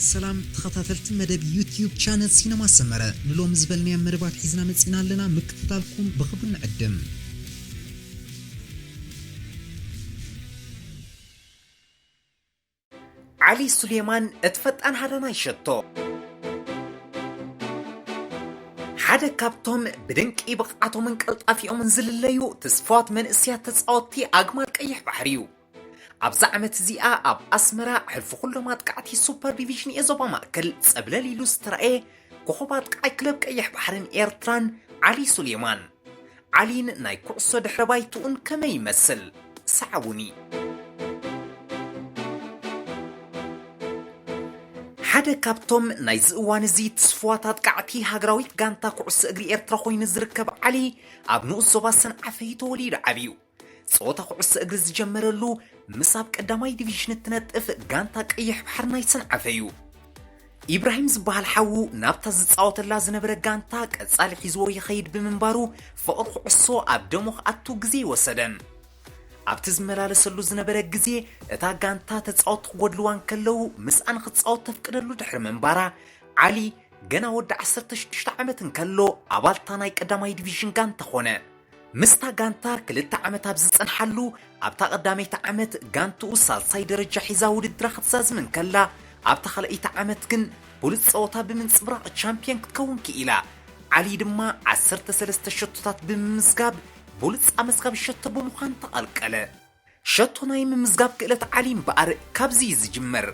ሰላም ተኸታተልቲ መደብ ዩትዩብ ቻነል ሲነማ ሰመረ፣ ንሎሚ ዝበልናዮም መደባት ሒዝና መጺና ኣለና። ምክትታልኩም ብኽብሪ ንዕድም። ዓሊ ሱሌማን፣ እቲ ፈጣን ሃዳናይ ሸቶ። ሓደ ካብቶም ብድንቂ ብቕዓቶምን ቀልጣፊኦምን ዝልለዩ ትስፉዋት መንእሰያት ተጻወትቲ ኣግማል ቀይሕ ባሕሪ እዩ። ኣብዛ ዓመት እዚኣ ኣብ ኣስመራ ሕልፊ ኩሎም ኣጥቃዕቲ ሱፐር ዲቪዥን ኤ ዞባ ማእከል ጸብለል ኢሉ ዝተራእየ ኮኾብ ኣጥቃዓይ ክለብ ቀይሕ ባሕርን ኤርትራን ዓሊ ሱሌማን። ዓሊን ናይ ኩዕሶ ድሕረ ባይትኡን ከመይ ይመስል? ሰዓቡኒ። ሓደ ካብቶም ናይዚ እዋን እዚ ትስፉዋት ኣጥቃዕቲ ሃገራዊት ጋንታ ኩዕሶ እግሪ ኤርትራ ኮይኑ ዝርከብ ዓሊ፣ ኣብ ንኡስ ዞባ ሰንዓፈ እዩ ተወሊዱ ዓብዩ። ጸወታ ኩዕሶ እግሪ ዝጀመረሉ ምስ ኣብ ቀዳማይ ዲቪዥን እትነጥፍ ጋንታ ቀይሕ ባሕሪ ናይ ሰንዓፈ እዩ። ኢብራሂም ዝበሃል ሓዉ ናብታ ዝጻወተላ ዝነበረ ጋንታ ቀጻሊ ሒዝዎ ይኸይድ ብምንባሩ፣ ፍቕሪ ኩዕሶ ኣብ ደሙ ክኣቱ ግዜ ኣይወሰደን። ኣብቲ ዝመላለሰሉ ዝነበረ ግዜ፣ እታ ጋንታ ተጻወትቲ ክጎድልዋ እንከለዉ፣ ምስኣ ንኽጻወት ተፍቅደሉ ድሕሪ ምንባራ፣ ዓሊ ገና ወዲ ዓሰርተ ሽዱሽተ ዓመት እንከሎ፣ ኣባልታ ናይ ቀዳማይ ዲቪዥን ጋንታ ኾነ። ምስታ ጋንታ ክልተ ዓመት ኣብ ዝጸንሓሉ፣ ኣብታ ቀዳመይቲ ዓመት ጋንትኡ ሳልሳይ ደረጃ ሒዛ ውድድራ ክትዛዝም እንከላ፣ ኣብታ ካልኣይቲ ዓመት ግን ብሉጽ ጸወታ ብምንጽብራቕ ቻምፕዮን ክትከውን ክኢላ። ዓሊ ድማ ዓሰርተ ሰለስተ ሸቶታት ብምምዝጋብ ብሉጽ ኣመዝጋቢ ሸቶ ብምዃን ተቐልቀለ። ሸቶ ናይ ምምዝጋብ ክእለት ዓሊ እምበኣር ካብዚ እዩ ዝጅምር።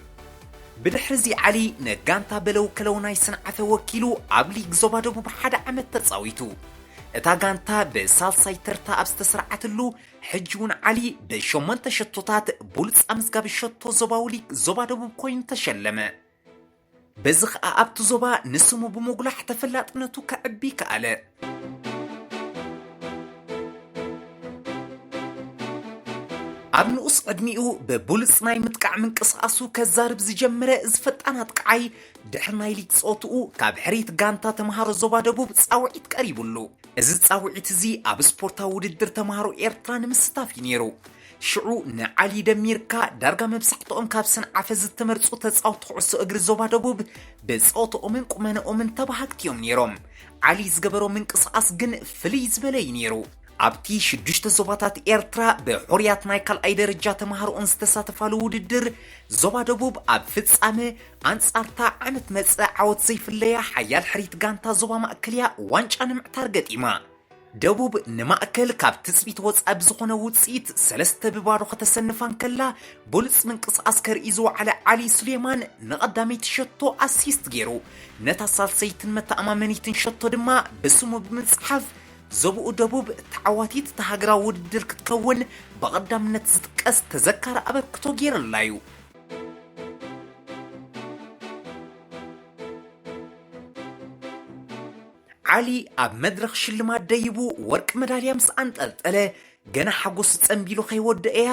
ብድሕርዚ ዓሊ ንጋንታ በለው ከለው ናይ ሰንዓፈ ወኪሉ ኣብ ሊግ ዞባ ደቡብ ሓደ ዓመት ተጻዊቱ። እታ ጋንታ ብሳልሳይ ተርታ ኣብ ዝተስርዓትሉ፣ ሕጂ እውን ዓሊ ብሸሞንተ ሸቶታት ብሉጽ ኣመዝጋቢ ሸቶ ዞባዊ ሊግ ዞባ ደቡብ ኮይኑ ተሸለመ። በዚ ኸኣ ኣብቲ ዞባ ንስሙ ብምጉላሕ ተፈላጥነቱ ከዕቢ ከኣለ። ኣብ ንኡስ ዕድሚኡ ብብሉጽ ናይ ምጥቃዕ ምንቅስቓሱ ከዛርብ ዝጀመረ እዚ ፈጣን ኣጥቃዓይ፣ ድሕሪ ናይ ሊግ ጸወትኡ ካብ ሕርየት ጋንታ ተምሃሮ ዞባ ደቡብ ጻውዒት ቀሪቡሉ። እዚ ጻውዒት እዚ ኣብ ስፖርታዊ ውድድር ተምሃሮ ኤርትራ ንምስታፍ እዩ ነይሩ። ሽዑ ንዓሊ ደሚርካ ዳርጋ መብዛሕትኦም ካብ ሰንዓፈ ዝተመርጹ ተጻወትቲ ኩዕሶ እግሪ ዞባ ደቡብ ብጸወትኦምን ቁመንኦምን ተባሃግቲ እዮም ነይሮም። ዓሊ ዝገበሮ ምንቅስቓስ ግን ፍልይ ዝበለ እዩ ነይሩ። ኣብቲ ሽዱሽተ ዞባታት ኤርትራ ብሕሩያት ናይ ካልኣይ ደረጃ ተምሃሮኦን ዝተሳተፋሉ ውድድር፣ ዞባ ደቡብ ኣብ ፍጻመ ኣንጻርታ ዓመት መጸ ዓወት ዘይፍለያ ሓያል ሕሪት ጋንታ ዞባ ማእከልያ ዋንጫ ንምዕታር ገጢማ። ደቡብ ንማእከል ካብ ትጽቢት ወጻኢ ብዝኾነ ውጽኢት ሰለስተ ብባዶ ከተሰንፋ እንከላ፣ ብሉጽ ምንቅስቓስ ከርኢ ዝወዓለ ዓሊ ሱሌማን ንቐዳመይቲ ሸቶ ኣሲስት ገይሩ፣ ነታ ሳልሰይትን መተኣማመኒትን ሸቶ ድማ ብስሙ ብምጽሓፍ፣ ዞብኡ ደቡብ ተዓዋቲት እታ ሃገራዊ ውድድር ክትከውን ብቐዳምነት ዝጥቀስ ተዘካሪ ኣበርክቶ ገይረላ እዩ። ዓሊ ኣብ መድረኽ ሽልማት ደይቡ ወርቂ መዳልያ ምስ ኣንጠልጠለ፣ ገና ሓጎሱ ጸንቢሉ ከይወደአ እያ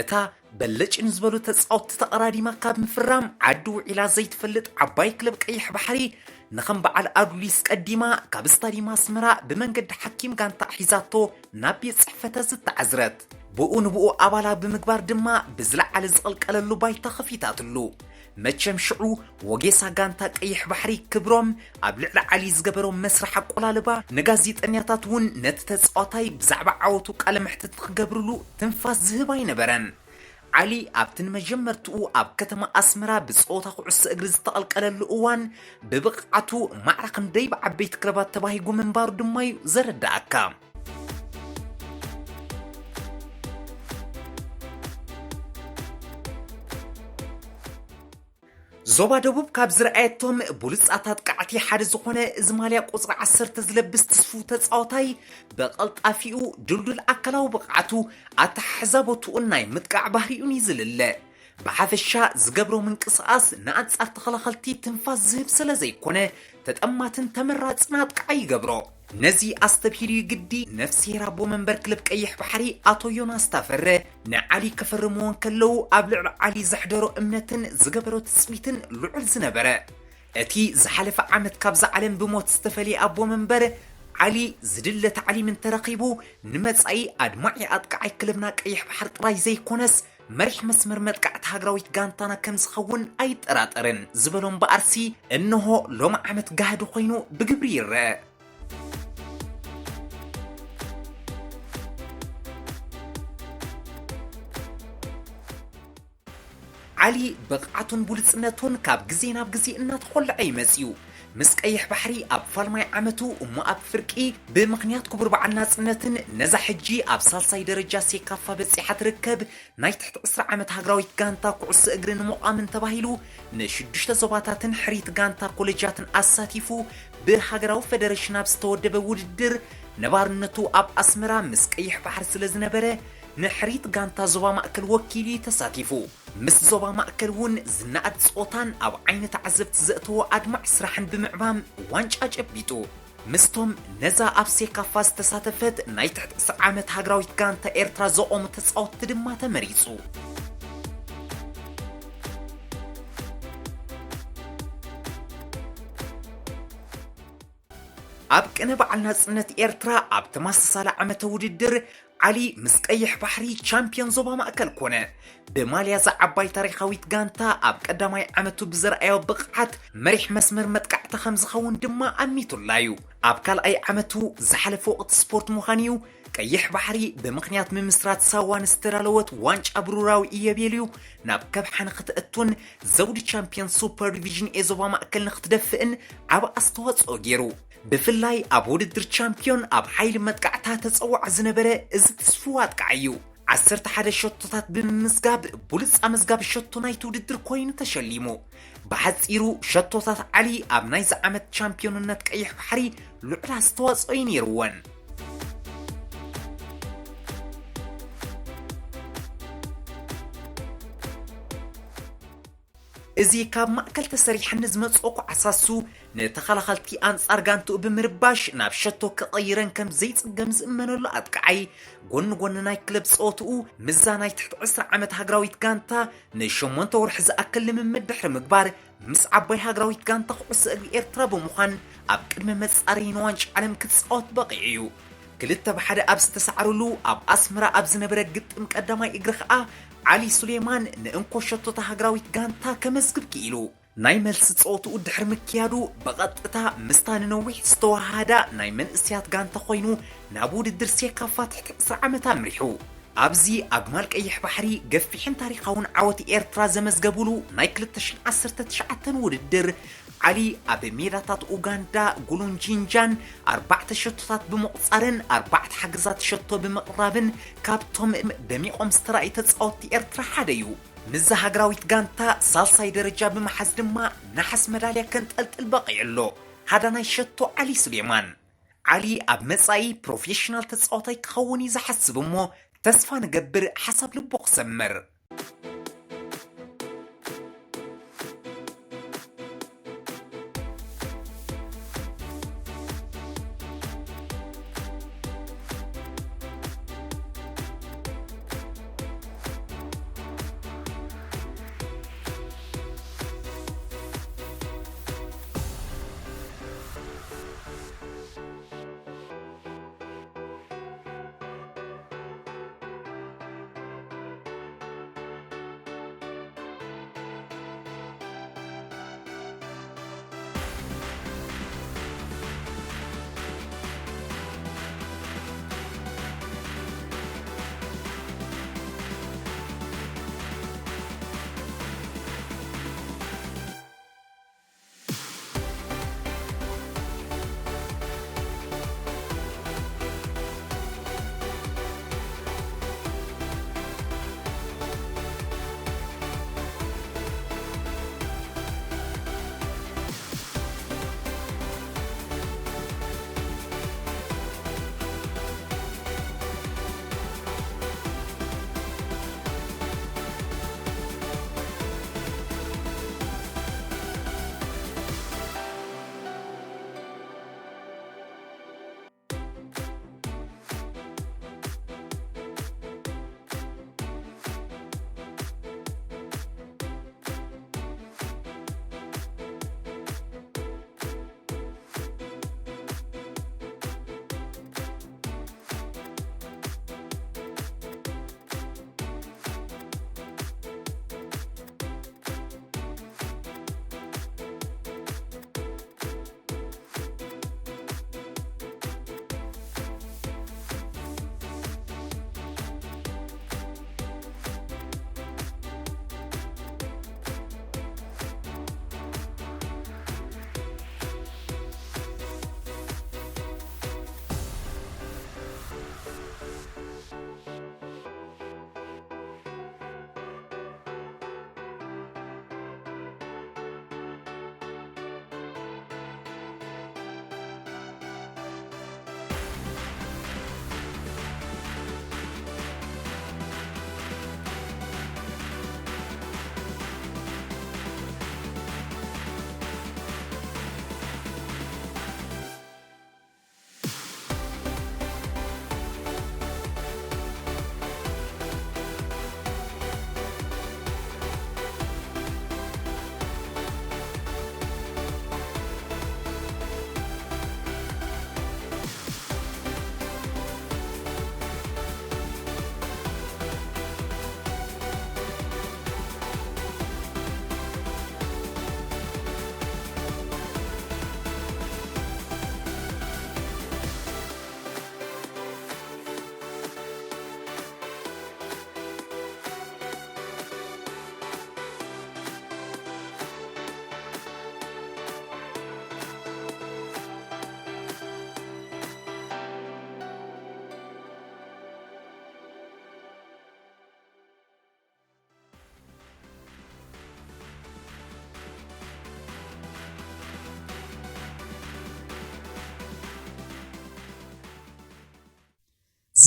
እታ በለጭ ንዝበሉ ተጻወትቲ ተቐራዲማ ካብ ምፍራም ዓዲ ውዒላ ዘይትፈልጥ ዓባይ ክለብ ቀይሕ ባሕሪ ንኸም በዓል ኣዱሊስ ቀዲማ ካብ ስታዲየም ኣስመራ ብመንገዲ ሓኪም ጋንታ ሒዛቶ ናብ ቤት ጽሕፈታ ዝተዓዝረት። ብኡ ንብኡ ኣባላ ብምግባር ድማ ብዝለዓለ ዝቐልቀለሉ ባይታ ከፊታትሉ። መቸም ሽዑ ወጌሳ ጋንታ ቀይሕ ባሕሪ ክብሮም ኣብ ልዕሊ ዓሊ ዝገበሮ መስርሕ ኣቆላልባ ንጋዜጠኛታት እውን ነቲ ተጻዋታይ ብዛዕባ ዓወቱ ቃለ መሕትት ንክገብርሉ ትንፋስ ዝህብ ኣይነበረን። ዓሊ ኣብቲ ንመጀመርትኡ ኣብ ከተማ ኣስመራ ብጸወታ ኩዕሶ እግሪ ዝተቐልቀለሉ እዋን ብብቕዓቱ ማዕረ ክንደይ ብዓበይቲ ክለባት ተባሂጉ ምንባሩ ድማ እዩ ዘረድኣካ። ዞባ ደቡብ ካብ ዝረኣየቶም ብሉጻት ኣጥቃዕቲ ሓደ ዝኾነ እዚ ማልያ ቁጽሪ ዓሰርተ ዝለብስ ትስፉው ተጻዋታይ ብቐልጣፊኡ፣ ድልዱል ኣካላዊ ብቕዓቱ፣ ኣተሓሕዛ ቦትኡን ናይ ምጥቃዕ ባህሪኡን እዩ ዝልለ። ብሓፈሻ ዝገብሮ ምንቅስቓስ ንኣንጻር ተኸላኸልቲ ትንፋስ ዝህብ ስለ ዘይኮነ፣ ተጠማትን ተመራጽን ኣጥቃዓይ ይገብሮ። ነዚ ኣስተብሂሉ እዩ ግዲ ነፍስሄር ኣቦ መንበር ክለብ ቀይሕ ባሕሪ ኣቶ ዮናስ ታፈረ ንዓሊ ከፈርምዎ እንከለዉ ኣብ ልዕሊ ዓሊ ዘሕደሮ እምነትን ዝገበሮ ትጽቢትን ልዑል ዝነበረ። እቲ ዝሓለፈ ዓመት ካብዛ ዓለም ብሞት ዝተፈልየ ኣቦ መንበር ዓሊ ዝድለ ታዕሊም እንተረኺቡ ንመጻኢ ኣድማዒ ኣጥቃዓይ ክለብና ቀይሕ ባሕሪ ጥራይ ዘይኮነስ መሪሕ መስመር መጥቃዕቲ ሃገራዊት ጋንታና ከም ዝኸውን ኣይጠራጠርን ዝበሎ እምበኣርሲ፣ እንሆ ሎሚ ዓመት ጋህዲ ኮይኑ ብግብሪ ይረአ። ዓሊ ብቕዓቱን ብሉጽነቱን ካብ ግዜ ናብ ግዜ እናተኾልዐ እዩ መጺኡ። ምስ ቀይሕ ባሕሪ ኣብ ፋልማይ ዓመቱ እሞ ኣብ ፍርቂ ብምኽንያት ክቡር በዓል ናጽነትን ነዛ ሕጂ ኣብ ሳልሳይ ደረጃ ሴካፋ በጺሓ ትርከብ ናይ ትሕቲ ዕስራ ዓመት ሃገራዊት ጋንታ ኩዕሶ እግሪ ንምቋምን ተባሂሉ ንሽዱሽተ ዞባታትን ሕሪት ጋንታ ኮሌጃትን ኣሳቲፉ ብሃገራዊ ፈደረሽን ኣብ ዝተወደበ ውድድር ነባርነቱ ኣብ ኣስመራ ምስ ቀይሕ ባሕሪ ስለ ዝነበረ ንሕሪት ጋንታ ዞባ ማእከል ወኪሉ እዩ ተሳቲፉ። ምስ ዞባ ማእከል እውን ዝነኣድ ጾታን ኣብ ዓይኒ ተዓዘብቲ ዘእተዎ ኣድማዕ ስራሕን ብምዕባም ዋንጫ ጨቢጡ። ምስቶም ነዛ ኣብ ሴካፋ ዝተሳተፈት ናይ ትሕቲ ዕስራ ዓመት ሃገራዊት ጋንታ ኤርትራ ዘቖሙ ተጻወትቲ ድማ ተመሪጹ። ኣብ ቅነ በዓል ናጽነት ኤርትራ ኣብ ተመሳሳሊ ዓመተ ውድድር ዓሊ ምስ ቀይሕ ባሕሪ ቻምፒዮን ዞባ ማእከል ኮነ። ብማልያ እዛ ዓባይ ታሪኻዊት ጋንታ ኣብ ቀዳማይ ዓመቱ ብዘርኣዮ ብቕዓት መሪሕ መስመር መጥቃዕቲ ከም ዝኸውን ድማ ኣሚቱላ እዩ። ኣብ ካልኣይ ዓመቱ ዝሓለፈ ወቕቲ ስፖርት ምዃን እዩ። ቀይሕ ባሕሪ ብምኽንያት ምምስራት ሳዋ ንዝተዳለወት ዋንጫ ብሩራዊ ኢዮቤልዩ ናብ ከብሓ ንኽትእቱን ዘውዲ ቻምፒዮን ሱፐር ዲቪዥን ኤ ዞባ ማእከል ንኽትደፍእን ዓቢ ኣስተዋጽኦ ገይሩ። ብፍላይ ኣብ ውድድር ቻምፒዮን ኣብ ሓይሊ መጥቃዕታ ተጸዋዕ ዝነበረ እዚ ትስፉው ኣጥቃዒ እዩ። ዓሰርተ ሓደ ሸቶታት ብምምዝጋብ ብሉጽ ኣመዝጋቢ ሸቶ ናይቲ ውድድር ኮይኑ ተሸሊሙ። ብሓጺሩ ሸቶታት ዓሊ ኣብ ናይዚ ዓመት ቻምፒዮንነት ቀይሕ ባሕሪ ልዑል ኣስተዋጽኦ እዩ ነይርወን። እዚ ካብ ማእከል ተሰሪሐ ንዝመጽኦ ኳዕሳሱ ንተኸላኸልቲ ኣንጻር ጋንትኡ ብምርባሽ ናብ ሸቶ ክቐይረን ከም ዘይጽገም ዝእመነሉ ኣጥቃዓይ፣ ጎኒ ጎኒ ናይ ክለብ ጸወትኡ ምስዛ ናይ ትሕቲ ዕስራ ዓመት ሃገራዊት ጋንታ ንሸሞንተ ወርሒ ዝኣክል ልምምድ ድሕሪ ምግባር፣ ምስ ዓባይ ሃገራዊት ጋንታ ኩዕሶ እግሪ ኤርትራ ብምዃን ኣብ ቅድመ መጻረዪ ንዋንጫ ዓለም ክጻወት በቒዑ እዩ። ክልተ ብሓደ ኣብ ዝተሳዕርሉ ኣብ ኣስመራ ኣብ ዝነበረ ግጥም ቀዳማይ እግሪ ኸኣ ዓሊ ሱሌማን ንእንኮ ሸቶታ ሃገራዊት ጋንታ ከመዝግብ ክኢሉ። ናይ መልሲ ጸወትኡ ድሕሪ ምክያዱ ብቐጥታ ምስታ ንነዊሕ ዝተወሃሃዳ ናይ መንእሰያት ጋንታ ኮይኑ ናብ ውድድር ሴካፋ ትሕቲ ዕስራ ዓመት ኣምሪሑ። ኣብዚ ኣግማል ቀይሕ ባሕሪ ገፊሕን ታሪኻውን ዓወት ኤርትራ ዘመዝገብሉ ናይ ክልተ ሽሕን ዓሰርተ ትሽዓተን ውድድር ዓሊ ኣብ ሜዳታት ኡጋንዳ ጉሉንጂንጃን ኣርባዕተ ሸቶታት ብምቑጻርን ኣርባዕተ ሓገዛት ሸቶ ብምቕራብን ካብቶም ደሚቖም ዝተራእዩ ተጻወትቲ ኤርትራ ሓደ እዩ። ምስዛ ሃገራዊት ጋንታ ሳልሳይ ደረጃ ብምሓዝ ድማ ነሓስ መዳልያ ከንጠልጥል በቒዑ ኣሎ። ሃዳናይ ሸቶ ዓሊ ሱሌማን። ዓሊ ኣብ መጻኢ ፕሮፌሽናል ተጻዋታይ ክኸውን እዩ ዝሓስብ እሞ ተስፋ ንገብር ሓሳብ ልቡ ክሰምር።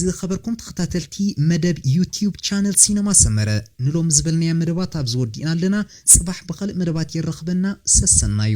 ዝኸበርኩም ተኸታተልቲ መደብ ዩቲዩብ ቻነል ሲነማ ሰመረ፣ ንሎም ዝበልናያ መደባት ኣብዚ ወዲእና ኣለና። ጽባሕ ብኻልእ መደባት የራኽበና። ሰሰናዩ።